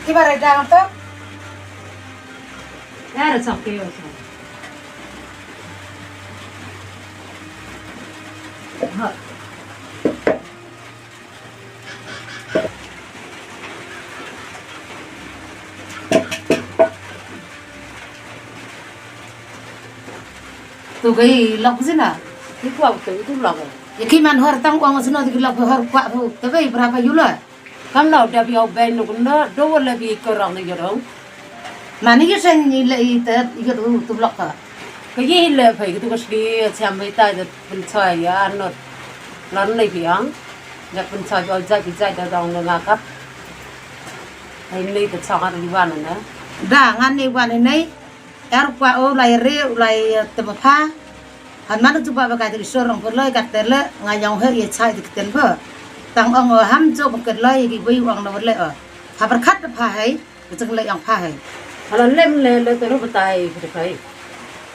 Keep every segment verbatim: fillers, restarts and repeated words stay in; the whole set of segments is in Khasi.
Iba re dang to. Ya, it's okay, okay. Ha. Tu gai lok sina. Ti kwah tu, tu lok. Ya ki man hor tang uang sina ti lok hor kwah tu. Tu gai berapa yula? Kam nau dap yau bai nuk na do le bi ko rong ni yorong. Mani ki sen ni le i te i ko tu tu lok ka. Ka ye le phai ki tu ka sli siam bai ta de pun chai ya not. Lan nei piang. Ya pun chai yau jai ki jai da dong le ngakap. Hai nei te chang ar li wan na. Da ngan ni wan ni nei. Er kwah o lai re u lai te ma pha. Han man tu ba ba ka ti sor ong pur loi ka te le nga yong he ye chai ti ten ba. Tang ong o ham jo ba ket loi ki bui ong na le o. Ha berkat da pha hai, ka jeng le ong pha hai. Hala lem le le te ru batai ki te phai.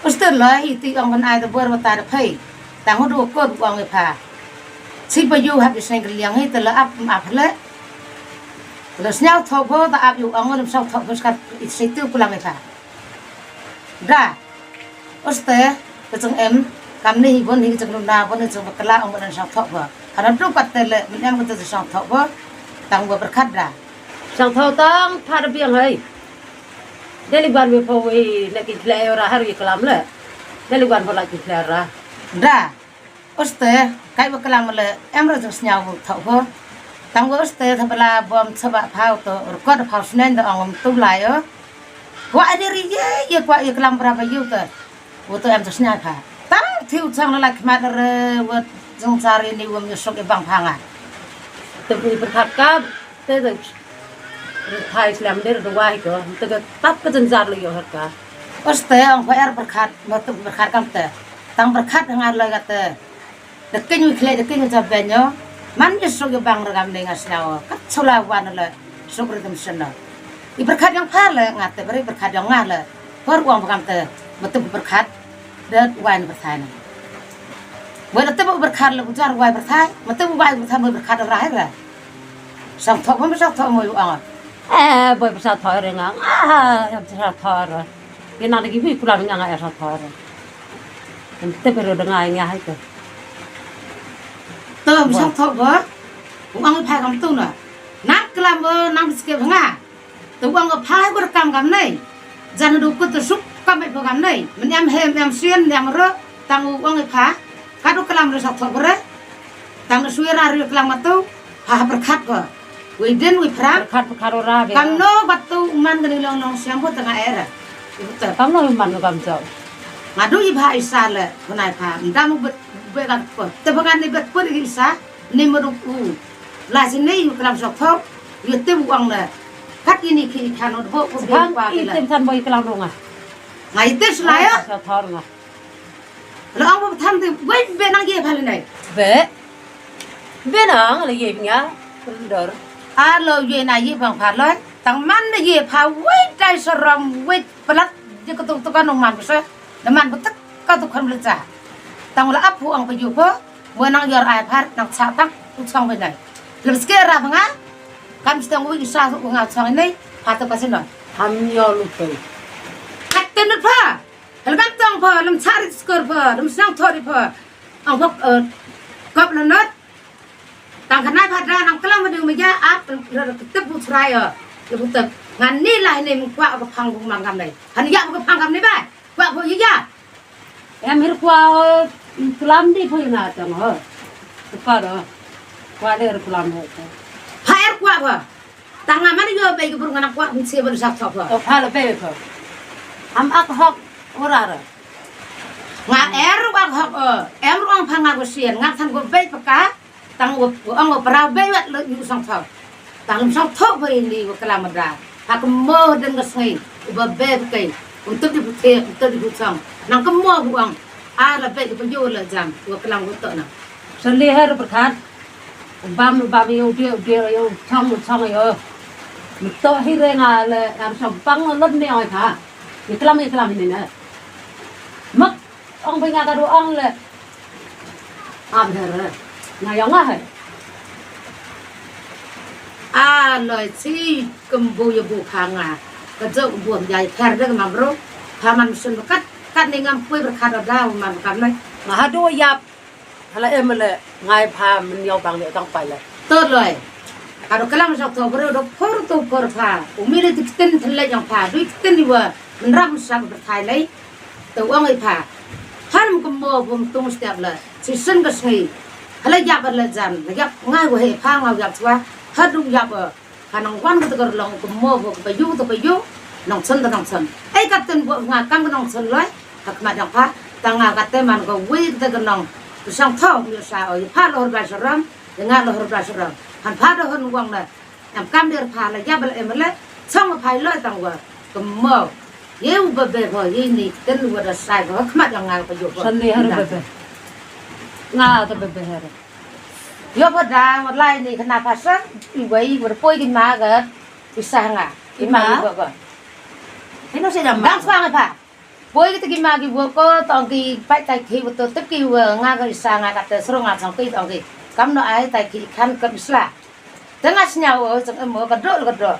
Uster loi ti ong ban ai da bor batai da phai. Tang hu du ko ong e pha. Si ba yu hap i seng ke liang hi te le ap ap le. Le snyau tho bo da ap yu ong le snyau tho bo skat i si tu pulang e pha. Da. Uste, ka jeng em, kam ni hi bon hi ka jeng luna bon hi jeng bakla ong bon sang thok ba. Kana tu kat te le, min em ka te sang thok ba. Tang ba berkat da. Sang thok tang pha da biang hai. Deli ban we pho we ne ki kle ra har ye klam le. Deli ban bo la ki kle ra. Da. Uste, kai ba klam le, em ra jeng snyau thok ba. Tang ba uste, tha bala bom chaba phau to, rkot phau snen da ong tu lai o. Wa ade ri ye, ye kwa ye klam bra ba yu te. Wa to em jeng snyau pha. Tang thiu chang la khmat re, wa jeng sari ni wa mi sok e bang pha nga. Te bi berkat ka, te te. Thai slam dir dua ko, te ka tap ka jeng jar le yo hat ka. Uste, ong pha er berkat, ma tu berkat kam te. Tang berkat ngar le ka te. Da kynwei khlei, da kynwei jabian ïa. Man ïa suk ïa bang ragam ne nga sñiaw. Kat sula wan la suk rhythm shen la. I pyrkhat yong pha la nga te bari pyrkhat yong nga la. Por wang pha kam te, ma tip pyrkhat. Da wai na pyrthai na. Wai la tip pyrkhat la bujar wai pyrthai. Ma tip wai pyrthai ma pyrkhat ra hai ra. Sang thok ma sang thok ma yu ang. Eh, boy pyrsa thok re nga. Ah, pyrsa thok re. Ïa nang da ki bui kulam ïa nga ïa sa thor. Em te pero da nga ïa hai te. Te sa thor ba. U ang phai kam tu na. Nang klam ba nang biskep nga. Te u ang phai ba kam kam nei. Jan du kut te suk kam ba kam nei. Men em hem em sien em ro tang u ang pha. Ka du klam re sa thok re. Tang na sui ra ri klam ma tu. Ha ha pyrkhat ko. Wei den wei phra. Pyrkhat pyrkhat ora be. Kam no ba tu man ka ni long long siam bo tanga era. Ibu te. Kam no man kam jauh. Nga du i bha isa le. Bunai pha. Nda mu bet bet kan ko. Te ba kan ni bet pun i isa. Ni mu du u. La sini yu klam sok thok. Yu te bu ang le. Kat ini ki kan no bo ko be pa i le. Tem san bo i klam ro nga. Nga i te sula ya. Sa thor nga. Lo ang ba tham te wei be nang ye pha le nai. Be. Be nang le ye nya. Dor. A lo ye na ye bang pha loi. Tang man na ye pha wei dai saram wei palat je ka tuk tuk ka nong man ka sa. Na man ba tak ka tuk kan le cha. Tang la ap hu ang ba yu pha. Mo nang yor ai phar nang cha tak u chang be nai. Lem ske ra ba nga. Kam stang wei sa u nga chang nai. Pha ta ka se non. Ham yo lu pe. Kat te nut pha. Lem tong pha, lem chari skor pha, lem sang thori pha. Ang pha, eh, kop la not. Tang khanai pha da nang klam ma ding ma ya ap, la tip bu chrai ya. Ya bu tip. Ngan ni lah ni mung kwah ka phang bu mang kam nei. Han ya bu ka phang kam nei ba. Kwah bu ya ya. Em hir kwah, eh, klam di pha na tang ho. Kwah do. Kwah le klam ho. Pha er kwah ba. Tang nga man ïoh bei ka brung ngan kwah bin sia ban sak thok pha. To pha la bei pha. Am ak hok ora ra. Nga er ak hok o. Em ruang pha nga ko sien nga than ko bei pha ka. Tang ko ong ko pra bei wat le yu sang thok. Tang lam sang thok bei ni ko kala madra. Ha ko mo den ko sngi. Ko ba bei pha kai. Untuk di puthe, untuk di puchang. Nang ko mo buang. A la bei ko yu la jam. Ko kala ko to na. Sa le her pyrkhat. Bam bam ïa u dei u dei ïa u chong u chong ïa. Ngi to hi re nga le ngam song pang lon ne oi pha. Ngi klam ngi klam hi ne ne. Mak ong bai nga ka du ong le. Am her re. Nga ïa nga he. A. Loi chi kumbu ïa bu pha nga. Ka jok bu ïa pher de ma bro. Pha man sun kat kat ni ngam poi berkat da man kam lai. Nga haduh ïap. Hala em le ngai pha men yau bang le tang pai le. Tot loi. Ka do kalam sa to bro do por to por pha. Umi le tik tin thele jong pha. Dui tin wa men ram sa berthai lai. To wang i pha. Pha ram kumbo bum tung step le. Si sun ka sngi. Hala ïap le jan. Hala ïap ngai wa he pha ngau ïap chwa. Haduh ïap. Ka nang wan ka te ka long ka mo ka ba yu te ba yu. Nong chen te nong chen. Ei ka ten bo nga kam ka nong chen loi. Ka kma dang pha. Ta nga ka te man ka wi te ka nong. Ka sang thong yu sa oi pha lo hor ba saram. Nga lo hor ba saram. Han pha do hon wang na. Em kam der pha la ya ba la em le. Chong pha loi tang wa. Ka mo. Ye u ba be ho ye ni ten wa da sai ho kma dang nga ba yu ho. San ni har ba be. Nga te ba be har. Yo ba da wa lai ni kana pha sa. I wei wa poi ki ma ga. Isa nga. Ki ma ki bo ko. Heno se dam ma. Dang swang pha. Poi ki te ki ma ki bo ko tong ki pai tai ki wa to te ki wa nga ga isa nga ka te sro nga chang ki tong ki. Kam no ai tai ki khan ka bisla. Te nga sñiaw o chang em o ka do ka do.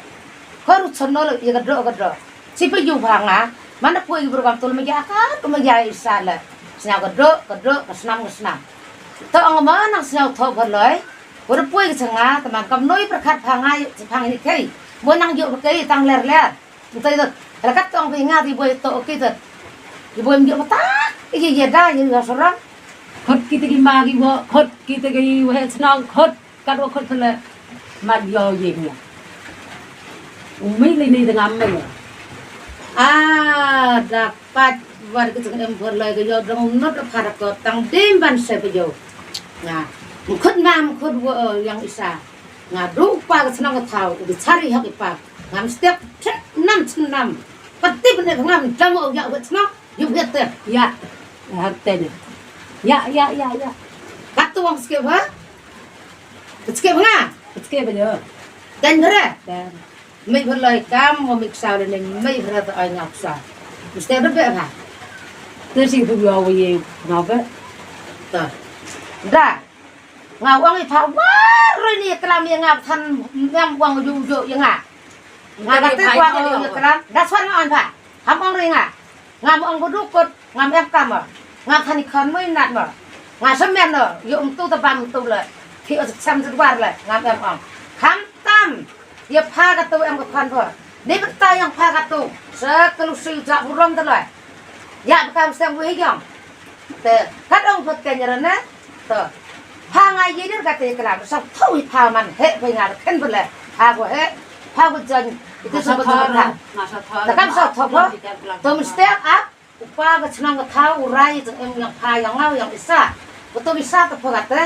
Ko ru chon no le ka do ka do. Chi pa yu pha nga. Mana poi ki bru kam tul ma ya ka tu ma ya isa le. Sñiaw ka do ka do ka snam ka snam. To ang ma nang sñiaw tho ba loi. Ko ru poi ki chang nga te man kam noi perkat pha nga chi pha ngi kai. Mo nang yu ba kai tang ler ler. Ntai to. Hela kat tong phi nga di boi to ki to. Di boi mi yu ba ta. Ye ye da ye ya sorang. Khot ki te ki ma ki bo khot ki te ki wa he chnong khot. Kat wa khot pele mat yo ye nya. Umi le ni tengah me. Ah, dapat war ke tengah em pur lai ke yo dong not apa ko tang dim ban se pe yo. Nga, mkhut ma mkhut wa yang isa. Nga du pa ke senang ke tau, u bichari hak ipa. Ngam step, chet nam chet nam. Pati bene ngam damo ya wa senang. Yu ya te. Ya. Har te ne. Ya, ya, ya, ya. Kat tu wang skip ha? Skip nga? Skip aja. Dan bere? Dan. Mei berlai kam, mo mei ksau le ne mei bere ta ai ngap sa. Mesti ada be ha? Te si bu yo ye ngap be. Ta. Da. Nga wang i pha war ni klam ye ngap than ngam wang ju ju ye nga. Nga ka te kwa o ye klam. Da swan nga on pha. Ham ong ri nga. Ngam ong bu dukut, ngam em kam mo. Ngam thani khon mo inat mo. Nga semen no, yo um tu tabam tu le. Ki o sam tu war le, ngam em ong. Kham tam, ye pha ka tu em ka khon pho. Ni beta yang pha ka tu, se kelu si ja burom tu le. Ya bekam sem wi yong. Te, kat ong pho ken yara ne. To. Pha nga ye dir ka te klam, sa thaw hi pha man he pha nga khen pha le. Pha ko he, pha ko jan. Itu sa ko thor. Ta kam sa thaw pha. To mesti ap, upa ka chnong ka thaw, u rai jong em yang pha yang ngau yang isa. Ko to isa to pha ka te.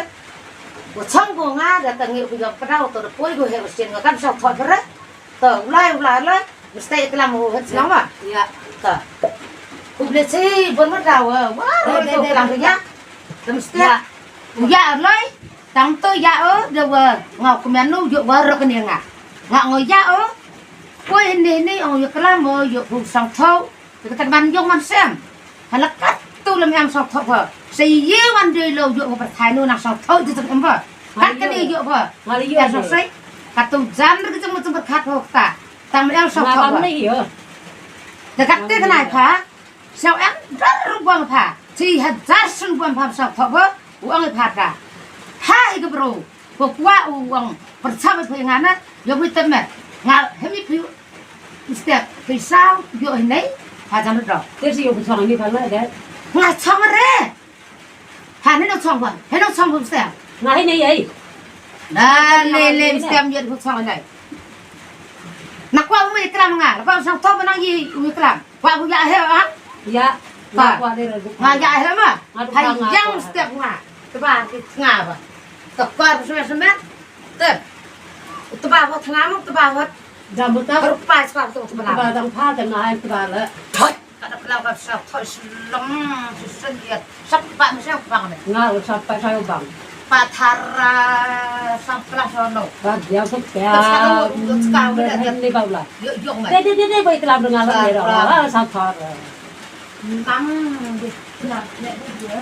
Ko chong ko nga da ta ngi ko yang pha dau to poi ko he ko sien nga kam sa thaw pha re. To, ulai, ulai, ulai. Mesti iklam u het siang ma. Ya. To. Ku beli si bon ma da wa. Wa ro to iklam ya. To mesti. Ya. Ya, ulai. Tang to ya o de wa ngau kemenu yo wa ro kene nga. Nga ngo ya o. Ko ini ini ong yo kelam o yo bu sang thau. Te ka ban yong man sem. Hala kat tu lem yang sok thok ha. Sa ye wan dei lo yo ko perthai no nang sok thok tu em ba. Kat ka ni yo ba. Ngali yo. Ya sok sai. Kat tu jan ri jong mo tu berkat ho ta. Tang yang sok thok ba. Ngali yo. Te kat te kanai pha. Sau em dar ru bang pha. Si hajar sun bang pha sok thok ba. Uang pha ta. Ha i ke bro. Ko kwa u wang perchap pha ngana, yo wi temet. Nga hemi phi step phi sau yo hinai, ha jan do. Te si yo chong ni pha la de. Nga chong re. Ha ni no chong ba, he no chong ba step. Nga hi ni ai. Na le le step yo chong nai. Na kwa u mi klam nga, kwa sang to ba nang yi u mi klam. Wa bu ya he ah? Ya. Ba. Wa de ru. Nga ya he ma. Nga du. Hai nga yang kwa. Step nga. Te ba ki nga ba. Te kor sme sme. Te. Te ba wa thnga mo te ba wa. Da mo ta. Ru pa swa te ba. Te ba dang pha te nga ai te ba le. Hoi. Ka da kla ka sa thoi slong su sen ya. Sap ba me sa ba me. Nga u sap pa sa bang. Pa thar, ah, sang pla sono. Ba dia sap pa. Ka sa ka mo, ka sa ka mo. Ni ba la. Yo, yo, ngai. De, de, de, de, ba iklam dengan la de. Sa thar. Nang, de, na, ne, de, de.